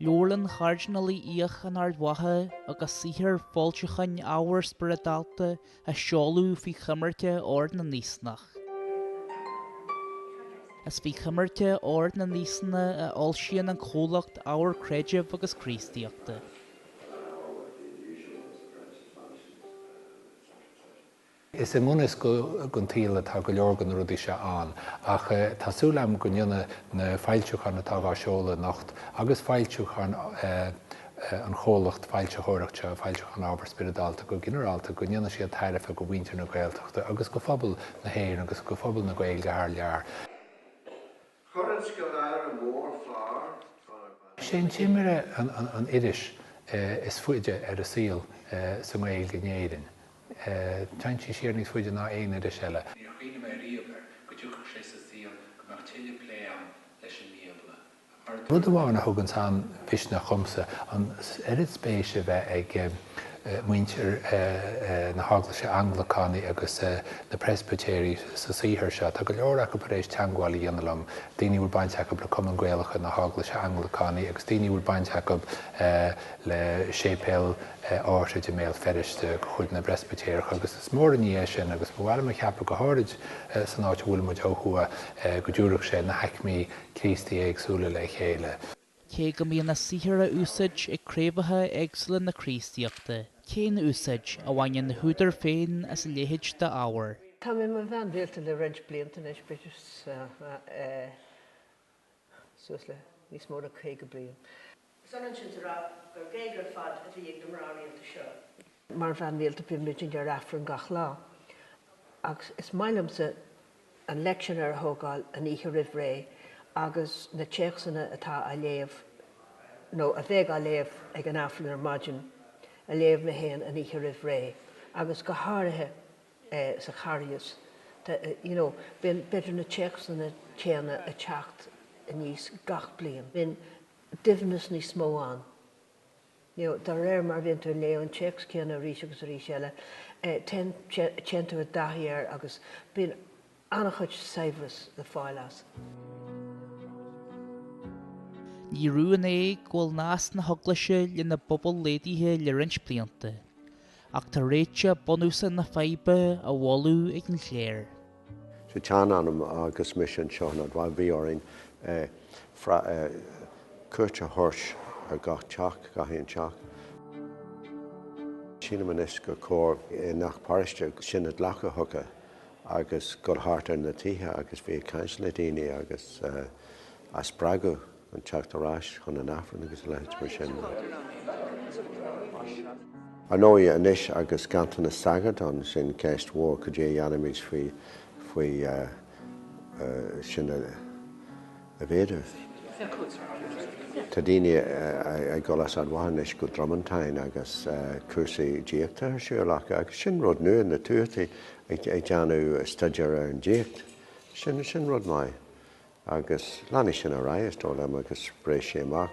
Leabharlann Chairdinéal Uí Fhiaich in Ard Mhacha agus saothar foilseacháin ábhar spioradálta á seoladh faoi choimirce Ord na nÍosánach. Is faoi choimirce Ord na nÍosánach a fhoilsíonn an comhlacht ábhar creidimh agus Críostaíochta. Is i ngan fhios don tsaol atá go leor de na rudaí seo ann, ach tá súil agam go ndéanfaidh na foilseacháin atá dhá seoladh anocht agus foilseacháin an chomhlacht foilsitheoireacht seo, Foilseacháin Ábhar Spioradálta go ginearálta, go ndéanfaidh siad tairbhe go mhuintir na Gaeltachta agus go phobal na hÉireann agus go phobal na Gaeilge thar lear. Chuir an scoláire mór fear. Is é an Timire an iris is faide ar an saol sa nGaeilge in Éirinn. Téann sí siar níos faide ná aon iris eile. Níor chuimhnigh mé riamh air go dtiocfadh sé sa saol go mbeadh tuilleadh plé ann leis an mBíobla. Rud amháin a thuganns an-mhisneach dhomsa, an oiread spéise a bheith ag muintir na hEaglaise Anglacánaí agus na Preispitéirí sa saothar seo. Tá go leor acu tar éis teagmháil a dhéanamh liom, daoine a bhfuil baint acu le Cumann Gaelacha na hEaglaise Anglacánaí agus daoine a bhfuil baint acu le séipéal áithrid i mBéal Feirste de chuid na bPreispitéireach agus is mór an ní é sin agus ba mhaith liom a cheapadh go háirid san áit a bhfuil muid ó thuaidh go dtiúrfadh sé na haicmí Críostaí éagsúla le chéile. Cé go mbíonn a saothar á úsáid ag craobhacha éagsúla na Críostaíochta, cén úsáid a bhaineann na húdair féin as a leithéid d'ábhar? Tá mé i mo bhean rialta le roinnt blianta anois, b'fhéidir suas le níos mó ná 50 bliain. Is ionann sin is a rá gur Gaeilge ar fad a bhí ag na mná rialta seo. Mar bhean rialta bíonn muidinne ar Aifreann gach lá agus is maith liomsa an lectionary a thógáil an oíche roimh ré agus na téacsanna atá á léamh nó a bheidh á léamh ag an Aifreann ar maidin a léamh mé féin an oíche roimh ré agus go háirithe sa Charghas you know bíonn b'fhéidir na téacsanna céanna ag teacht aníos gach bliain. Bíonn doimhneas níos mó ann. You know, de réir mar a bhíonn tú ag léamh an téacs céanna arís agus arís eile, téann, téann tú i dtaithí air agus bíonn an-chuid saibhreas le fáil as. Ní rún é go bhfuil nasc na hEaglaise lena bpobal laghdaithe le roinnt blianta, ach tá réiteach bunúsach na faidhbe á mholadh ag an chléir. Sa tsean-am agus mise anseo in Ard Mhacha bhí orainn cuairt a thabhairt ar gach teach, gach aon teach. Sílim anois gur chóir i ngach paróiste sinn a ghlacadh chucu agus dul thart ar na tithe agus bheith ag caint le daoine agus á spreagadh chun teacht ar ais chun an Aifrinn agus a leithéid mar sin. Ar ndóigh, anois agus ganntanas sagart ann, sin ceist mhór, cad é a dhéanfaimid faoi, faoi sin a mhéadú. Tá daoine ag dul as Ard Mhacha anois go Dromantine agus cúrsaí diachta ar siúl acu agus sin rud nua, na Tuataí ag déanamh staidéar ar an diacht, sin, sin rud maith. Agus leanfaidh sin ar aghaidh, is dóigh liom, agus spréifidh sé amach.